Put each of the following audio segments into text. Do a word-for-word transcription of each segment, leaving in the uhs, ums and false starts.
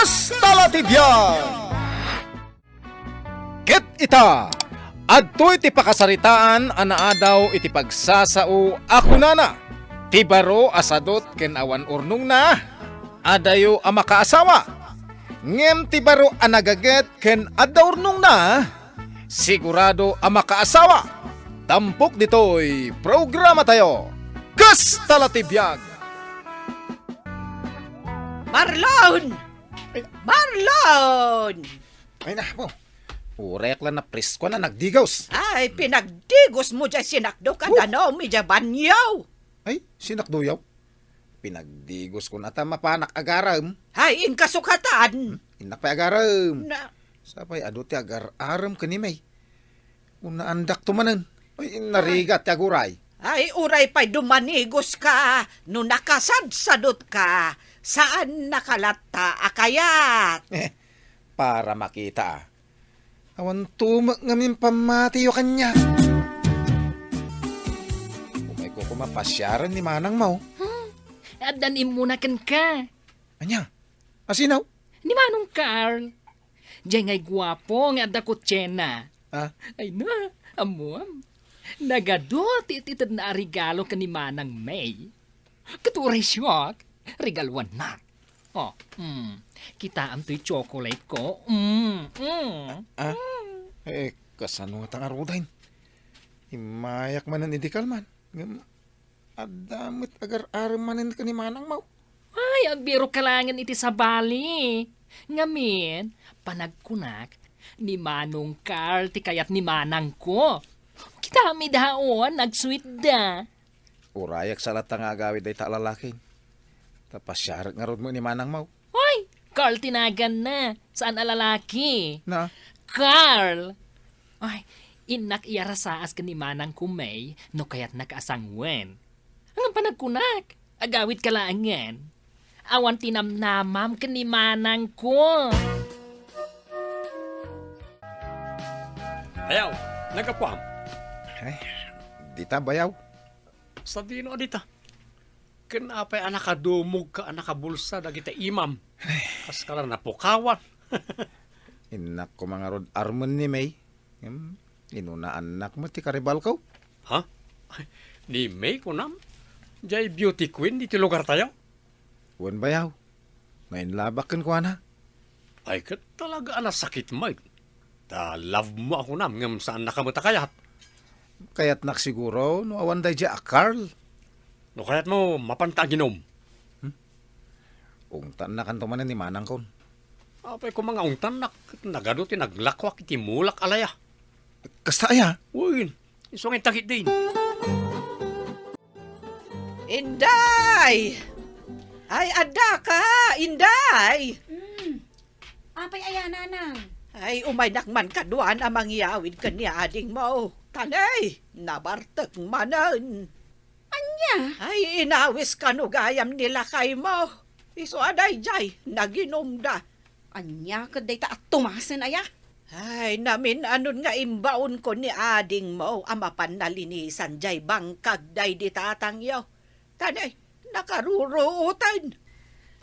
Kasta la ti biag! Ket ita, adtoy ti pakasaritaan a naadaw iti pagsasao a kunana, "Ti baro a sadot ken awan urnongna, adayo a makaasawa. Ngem ti baro a nagaget ken adda urnongna, sigurado a makaasawa." Tampok ditoy programatayo, Kasta la ti biag! Marlon! Ay. Marlon! Ay, napo. Uray ak la naprisko a nagdigos. Ay, pinagdigos mo diay sinakdo ka danum idiay banyo. Ay, sinakdoyo? Pinagdigos ko na ta mapanak agarem. Ay, inkasukatan. Hmm? Innak pay agarem. Na- Sapay adu ti agar-arem ken ni May. Unaandakto manen. Ay, narigat ti aguray. Ay, uray pay dumanigos ka, no nakasadsadot ka, saan naka latta a kayat. Eh, para makita, a. Awan tumek ngamin pammatiyo kaniak. Umayko koma pasiaren ni manangmo. Hmm, addan immuna kenka. Ania? Asino? Ni Manong Carl. Diay ngay guapo nga adda kotsena. Ah? Ay na, ammoam. Nagadu ti itedna a regalo ken ni Manang May. Ket uray siak, regaluannak. Oh, mm. Kitaem toy chocolate ko. Mm, mm. Ah? Eh, kasano ngata ngaruden? Immayak manen idi kalman. Ngem adda met agar-arem manen ken ni manangmo. Ay, agbirok ka laengen iti sabali. Ngamin, panagkunak, ni Manong Carl ti kayat ni manangko. Kitaem idiay, nagsuitda. Urayak sa latta nga agawid dayta a lalaki. Ta pasiarek ngarud met ni manangmo. Hoy, Carl ti naganna. Saan a lalaki. Na? Carl! Ay, innak iyarasaas ken ni manangko May no kayatnak a sanguen. Ngem panagkunak, agawid ka laengen. Awan ti namnamam ken ni manangko. Bayaw, naggapuam. Ay, dita, bayaw. Sadino a dita? Ken apay a nakadumogka a nakabulsa dagiti imam? Kaskala napukawan. Innak koma ngarud armen ni May. Ngem, inunaannak met ti karibalko. Ha? Ni May kunam? Diay beauty queen diti lugartayo? Wen bayaw. Nainlabak kenkuana. Ay, ket talaga a nasakit met. Ta love mo a kunam ngem saannaka met a kayat. Kayatnak siguro no awan daydiay a Carl. No kayatmo, mapanta aginum. Hmm? Ungtannakanto manen ni manangkon. Apay koma nga ungtannak, ket nagadu ti naglakuak iti mulak a laya. Kasta aya? Wen, isu nga intakit din. Inday! Ay, addaka, Inday! Hmm. Apay aya, nanang? Ay, umaynak man kaduan a mangyawid ken ni adingmo. Tanay, nabartek manen. Ania? Ay, inawis kano gayam ni lakaymo. Isu a daydiay, naginumda. Ania ket dayta a tumasen aya? Ay, namin-anon nga imbaonko ni adingmo a mapan nalinisan diay bangkag daydi tatangyo. Tanay, nakaruruoten.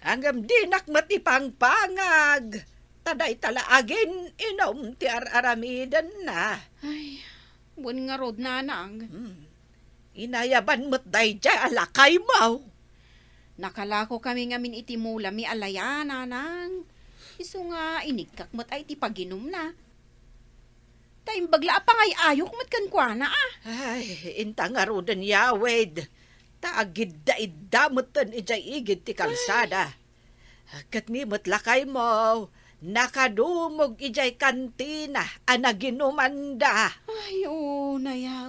Ngem dinak met ipangpangag. Ta dayta la agin-inum ti ar-aramidenna. Ay, wen ngarud, nanang. Hmm. Inayaban met daydiay a lakaymo. Nakalakokami ngamin iti mulami a laya, nanang. Isu nga, inikkak met ay ti paginumna. Ta imbag la a pangay-ayok met kenkuana, a. Ay, inta ngaruden yawid. Ta agidda-idda metten idiay igid ti kalsada. Ket ni met lakaymo, nakadumog idiay kantina a naginumanda. Ay, unay a.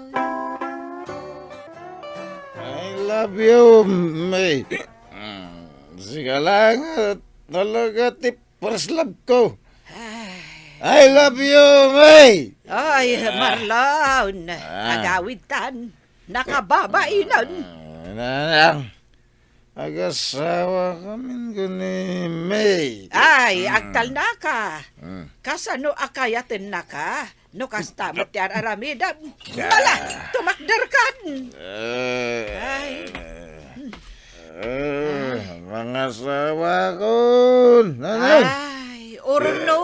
I love you, May. Mm, sika la nga talaga ti first love ko. Ay. I love you, May. Ay, ah. Marlon, ah. Agawidtan. Nakababainen. Ah, nanang. Agasawa kamin ken ni May. Ay, mm, agtalnaka. Mm. Kasano a kayatennaka? No kasta met ti ar-aramidem. Ah. Mala, tumakderkan. Eh, ay. Eh, mangasawa ko. Nanang. Ah.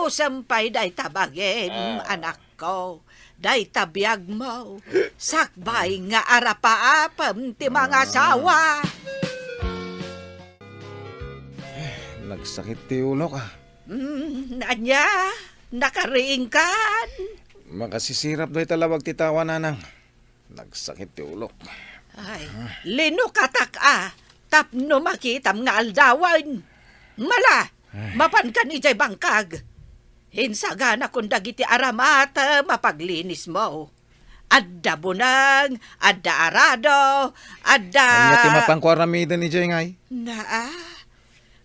Usem pay dayta bagim, Ah. anakko. Dayta biagmo. Sakbay nga arapaapem ti Ah. mangasawa. Nagsakit ti ulok, ah. Mm, ania? Nakariingkan? Makasisirap dayta labag ti tawa, nanang. Nagsakit ti ulok. Ay, linukatak a, tapno makitam nga aldawen. Mala, Ay. mapankan idiay bangkag. Insaganakon dagiti aramatem a paglinismo. Adda buneng, adda arado, adda Ania ti mapanko aramiden idiay ngay? Naa,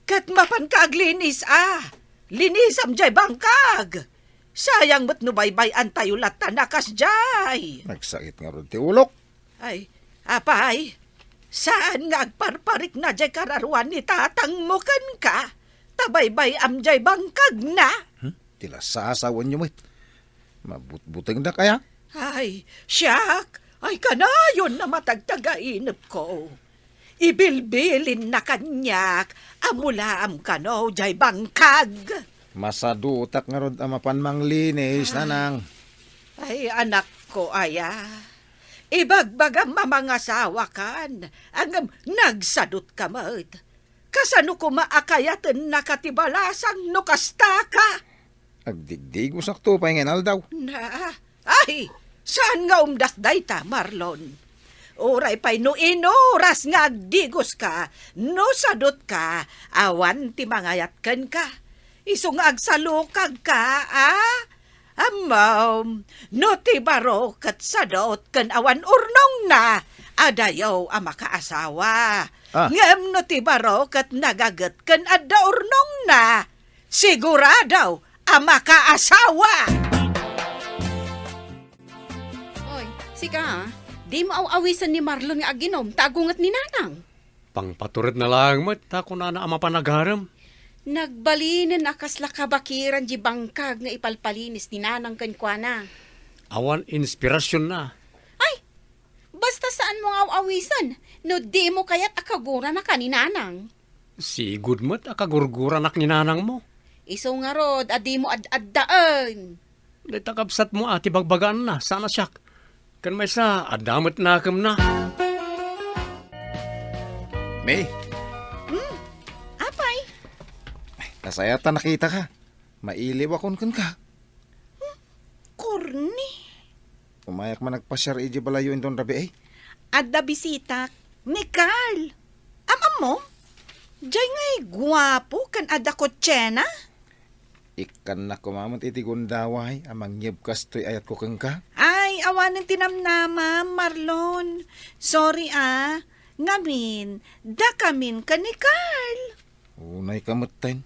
ket mapanka aglinis a. Linisam diay bangkag. Sayang met no baybay-antayo latta a kasdiay. Nagsakit ngarud ti ulok. Ay, apay, saan nga agparparikna diay kararuan ni tatangmo kenka? Ta baybay-am diay bangkagna. Hmm? Ti la sasawenyo met. Mabutbutengdak aya? Ay, siak, ay kanayon a matagtagainepko. Ibilbilinna kaniak a mulaam kano diay bangkag. Masadutak ngarud a mapan manglinis, Ah. nanang. Ay, anakko aya. Ibagbagam a mangasawakan, ngem nagsadutka met. Kasano koma a kayatennaka ti balasang no kastaka? Agdigdigosakto pay nga inaldaw. Na, ay, saan nga umdas dayta, Marlon? Uray pay no inuras nga agdigoska, no sadutka, awan ti mangayat kenka. Isu nga agsalukagka, a? Ammom, no ti baro ket sadut ken awan urnongna, adayo a makaasawa. Ah. Ngem no ti baro ket nagaget ken adda urnongna, sigurado a makaasawa. Oy, sika, a? Dimo aw-awisen ni Marlon nga aginom ta agunget ni Nanang. Pangpaturedna laeng met ta kunana a mapan agarem. Nagbalinen a kasla kabakiran diay bangkag nga ipalpalinis ni Nanang kenkuana. Awan inspirasionna. Ay, basta saanmo nga aw-awisen no dimo kayat a kaguranaka ni Nanang. Sigud met a kagurguranak ni Nanangmo. Isu ngarud a dimo ad-addaen. Dayta kabsatmo a ti bagbagaanna, saan a siak. Ken maysa, adda met nakemna. May. Hmm, apay? Nasayaat ta nakitaka. Mailiwakon kenka. Hmm, korni. Umayak man agpasiar idiay balayyo inton rabii. Adda bisitak. Ni Carl. Am-ammo? Diay ngay guapo ken adda kotsena? Ikkannak koma met iti gundaway a mangyebkas toy ayatko kenka. Ay, awanen ti namnamam, Marlon. Sorry, a. Ngamin, dakamin ken ni Carl. Unayka metten.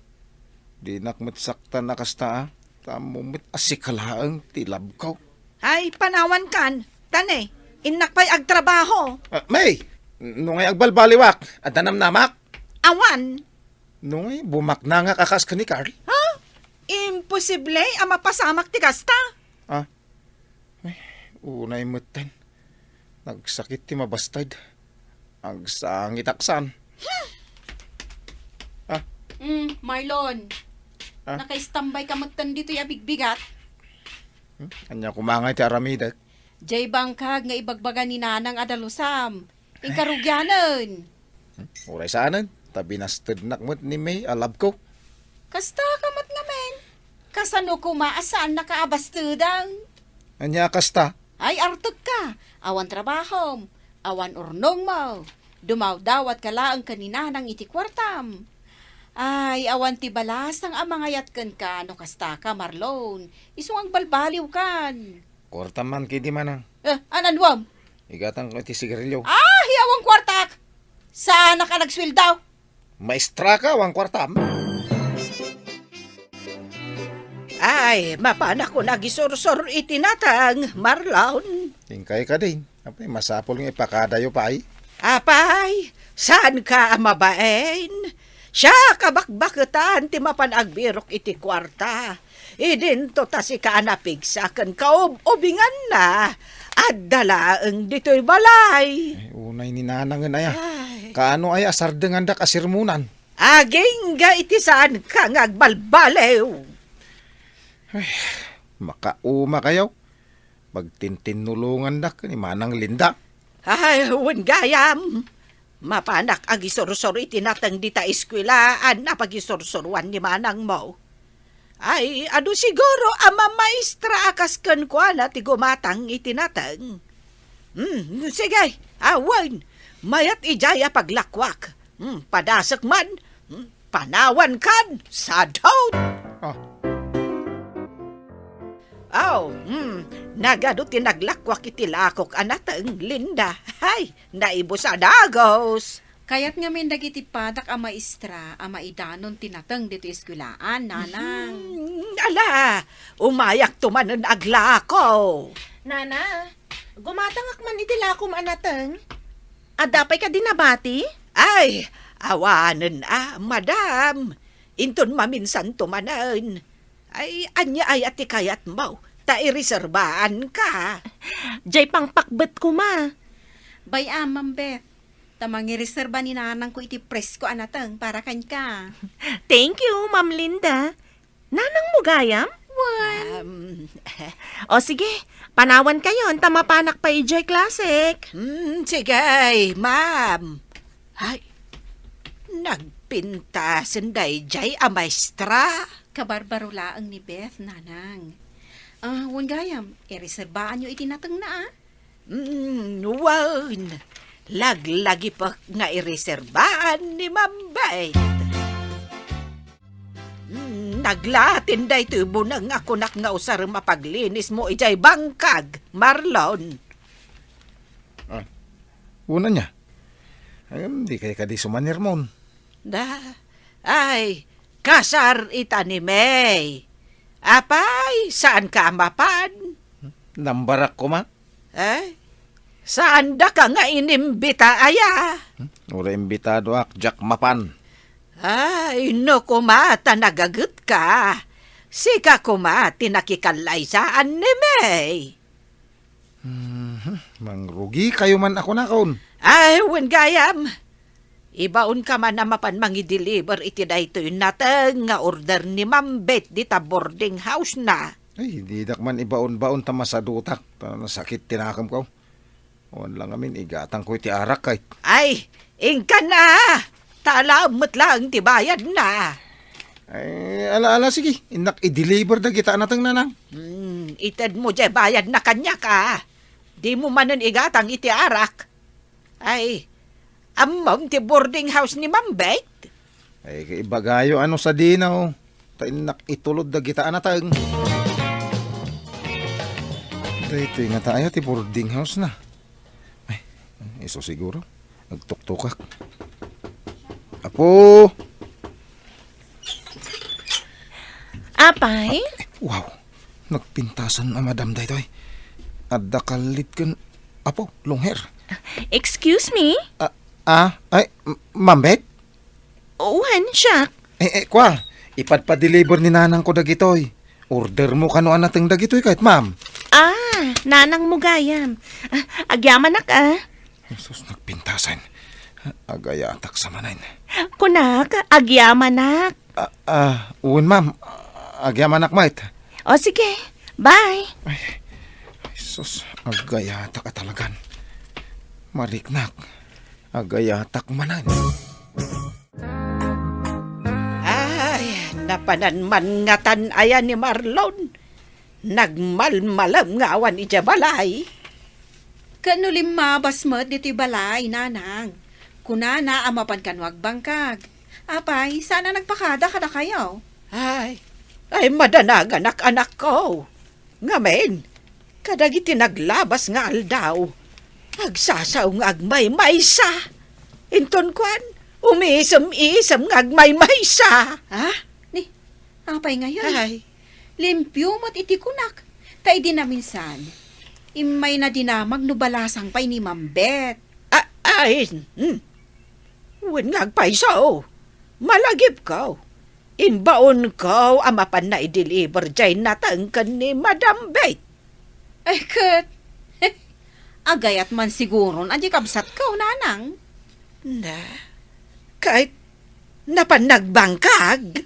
Dinak met saktan a kasta, a. Ta ammom met a sika laeng ti labko. Ay, panawankan. Tane, innak pay agtrabaho. Ah, May! No ngay agbalbaliwak, adda namnamak? Awan. No ngay bumaknangak a kas ken ni Carl? Ha? Imposible a mapasamak ti kasta. Ah? Ay, unay metten. Nagsakit ti mabasted. Agsangitak saan. Ah? Mm, Marlon. Ah? Naka-standby ka metten ditoy a bigbigat? Hmm? Ania koma ngay ti aramidek? Diay bangkag nga ibagbaga ni Nanang a dalusam. Inkarugianen. Hmm? Uray saanen, ta binastednak met ni May a labko. Kasta ka met ngamin. Kasano koma a saannaka a basteden? Ania a kasta? Ay, artekka. Awan trabahom. Awan urnongmo. Dumawdawat ka laeng ken ni Nanang iti kuartam. Ay, awan ti balasang a mangayat kenka no kasta ka, Marlon. Isu nga agbalbaliwkan. Kuartam man ketdi, Manang. Eh, an-anuam? Igatangko iti sigarilyo. Ah, awan kuartak! Saanak a nagsueldo? Maestra ka, awan kuartam? Ay, mapanakon agisursor iti nateng, Marlon. Inkay kadin. Apay, masapul nga ipakadayo pay. Apay, saanka a mabain? Siak a bakbaketan ti mapan agbirok iti kuarta. Idinto ta sika a napigsa ken kaub-ubinganna, adda laeng ditoy balay. Ay, unay ni Nanangen aya. Ay. Kaano aya a sardengandak a sermonan? Agingga iti saanka nga agbalbaliw. Ay, makauma kayo. Pagtintinnulongandak ni Manang Linda. Ay, wen gayam. Mapanak agisursor iti nateng dita eskuelaan a pagisursuroan ni manangmo. Ay, adu siguro a mamaestra a kas kenkuana ti gumatang iti nateng. Hmm, sige, awan. Mayat idiay a paglakwak. Hmm, padasek man. Hmm, panawan kan, sadot. Ah. Aw, hmm, nagadu ti naglakwak iti lakok a nateng, Linda. Ay, naibus a dagus. Kayat ngamin dagiti padak a maestra a maidanon ti nateng ditoy eskuelaan, Nanang. Hmm, ala, umayakto manen aglako. Nana, gumatangak man iti lakom a nateng. Adda pay kadi nabati? Ay, awanen a, madam. Inton maminsanto manen. Ay, ania aya ti kayatmo? Ta ireserbaanka. Jay pangpakbet koma. Bay-am, Ma'am Beth. Ta mangireserba ni nanangko iti presko a nateng para kenka. Thank you, Ma'am Linda. Nanangmo gayam? Wen. Um, O sige, panawan kayon ta mapanak pay idiay klasek. Hmm, sige, ma'am. Ay, nagpintasen daydiay a maestra. Kabarbaro laeng ni Beth, Nanang. Ah, wen gayam, ireserbaanyo iti natengna, ah. Mm, wen, laglagipek nga ireserbaan ni Ma'am Beth. Mm, naglatin daytoy buneng a kunak nga usarem a paglinismo idiay bangkag, Marlon. Ah, wen ania? Ay, di kay kadi sumanirmon. Da, ay, kasar ita ni May. Apay, saanka a mapan? Nambarak koma? Eh, saandaka nga inimbita aya? Hmm? Uray imbitadoak, diak mapan. Ay, no koma ta nagagetka. Sika koma ti nakikallaysaan ni May. Mhm, mangrugikayo man a kunakon. Ay, wen gayam. Ibaonka man a mapan mangideliver iti daytoy nateng nga order ni Ma'am Beth dita boarding house na. Ay, didak man ibaon-baon ta masadutak. Ta nasakit ti nakemko. Wen la ngamin, igatangko iti arak, kayat. Ay, inka na! Ta alaem met laeng ti bayadna. Ay, ala, ala, sige. Innak i-deliver dagita a nateng, Nanang. Hmm, itedmo diay bayadna kaniak, a. Dimo manen igatang iti arak. Ay, ammom ti boarding house ni Ma'am Beth? Ay, ibagayo no sadino, ta innak itulod dagita a nateng. Daytoy ngata aya ti boarding house na. Ay, isu siguro. Nagtuktukak. Apo! Apay? Wow, nagpintasan a madam daytoy. Adda kallit ken Apo, long hair. Excuse me? Ah, ah, ay, M-, Ma'am Beth? Wen, siak. Eh, eh, kwa, ipadpa-deliver ni nanangko dagitoy. Ordermo kano a nateng dagitoy kayat, ma'am? Ah, nanangmo gayam. Ah, agyamanak, ah. Jesus, nagpintasan. Agayatak sa manen. Kunak, agyamanak. Ah, ah, wen, ma'am. Agyamanak met. O, sige. Bye. Ay, Jesus, agayatak a talagan. Mariknak. Agayatak manen. Ay, napanan man ngatan aya ni Marlon. Nagmalmalem nga awan idiay balay. Ket no limmabas met ditoy balay, nanang, kunana a mapan kano agbangkag. Apay, saan a nagpakada kadakayo? Ay, ay, madanaganak, anakko. Ngamin, kadagiti naglabas nga aldaw, agsasao nga agmaymaysa. Inton kuan, umiisem-isem nga agmaymaysa. Ah? Ni, apay ngayon? Ay. Limpio met iti kunak. Ta idi naminsan, immay nadinamag no balasang pay ni Ma'am Beth. A-, ay, hmm. Wen nga agpayso. Malagipko. Imbaonko a mapanna i-deliver diay nateng ken ni Madam Beth. Ay, ket, agayat man siguron a di kabsatko, nanang. Na, ket napan nagbangkag?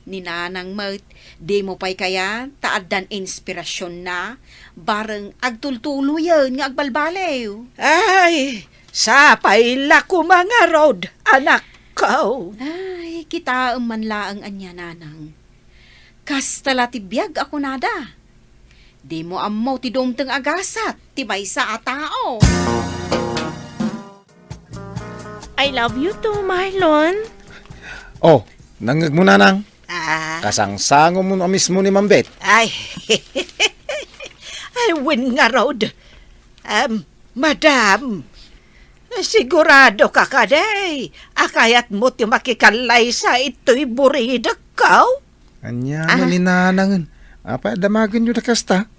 Ni Nanang met, dimo pay kayat ta addan inspirasionna, bareng agtultuloyen nga agbalbaliw. Ay, sapay la koma ngarud, anakko. Ay, kitaem man laeng ania, Nanang. Kasta la ti biag a kunada. Dimo ammo ti dumteng a gasat ti maysa a tao. I love you too, Marlon. Oh, nangngegmo, Nanang? Ah. Kasangsangomo a mismo ni Ma'am Beth? Ay. Ay, wen ngarud. Em, madam, sigurado ka kadi a kayatmo ti makikallaysa itoy buridekko? Ania Ah. man ni Nanangen? Apay a damagenyo da kasta?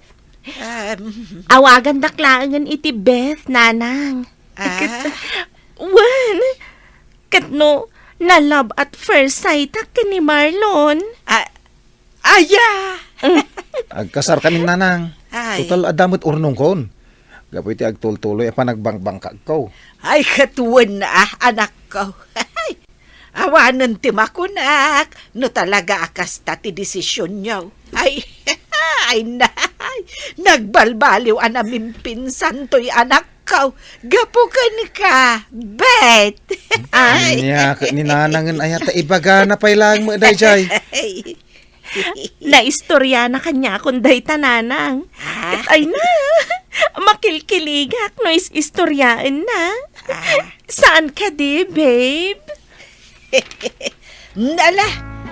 Em. Awagandak laengen iti Beth, Nanang. Ah? Ket, wen, ket no, na-love at first sight-ak ken ni Marlon. Ah, aya! Mm. Agkasarkamin, Nanang. Ay. Total, adda met urnongkon. Gapu iti agtultuloy a panagbangbangkagko. Ay, ket wen, ah, anakko. Awanen ti makunak, no talaga a kasta ti desisionyo. Ay, ay, nay, nagbalbaliw a namimpinsan toy anakko. Gapu kenka, Beth. Ay. Ania ket ni Nanangen aya ta ibagana pay laeng met daydiay. Ay. Naistoriana kaniakon dayta, Nanang. Ah? Ket ay na, makilkiligak no is-istoriaenna. Ah? Saan kadi, babe? Nala,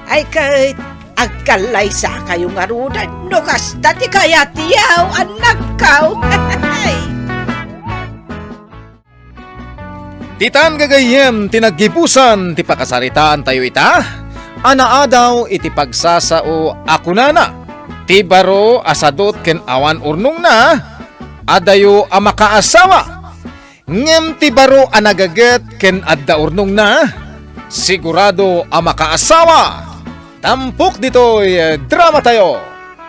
ay ket agkallaysakayo ngaruden no kasta ti kayatyo, anakko. Ditan gagayyem ti naggibusan ti pakasaritaantayo ita a naadaw iti pagsasao a kunana, ti baro a sadut ken awan urnongna, adayo a makaasawa. Ngem ti baro a nagaget ken adda urnongna, sigurado a makaasawa. Tampok ditoy dramatayo,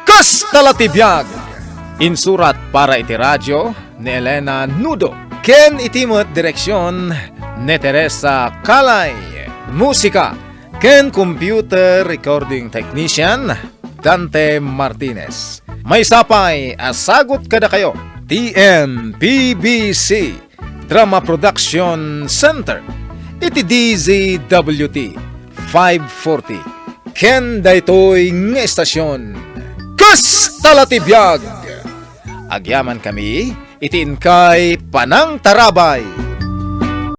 Kasta la ti biag! Insurat para iti radio ni Elena Nudo, ken iti met direksion ni Teresa Calay. Musika ken computer recording technician, Dante Martinez. Maysa pay a sagut kadakayo, T M P B C Drama Production Center, iti D Z W T five forty, ken daytoy nga estasion, Kasta la ti biag! Agyamankami iti inkay panangtarabay.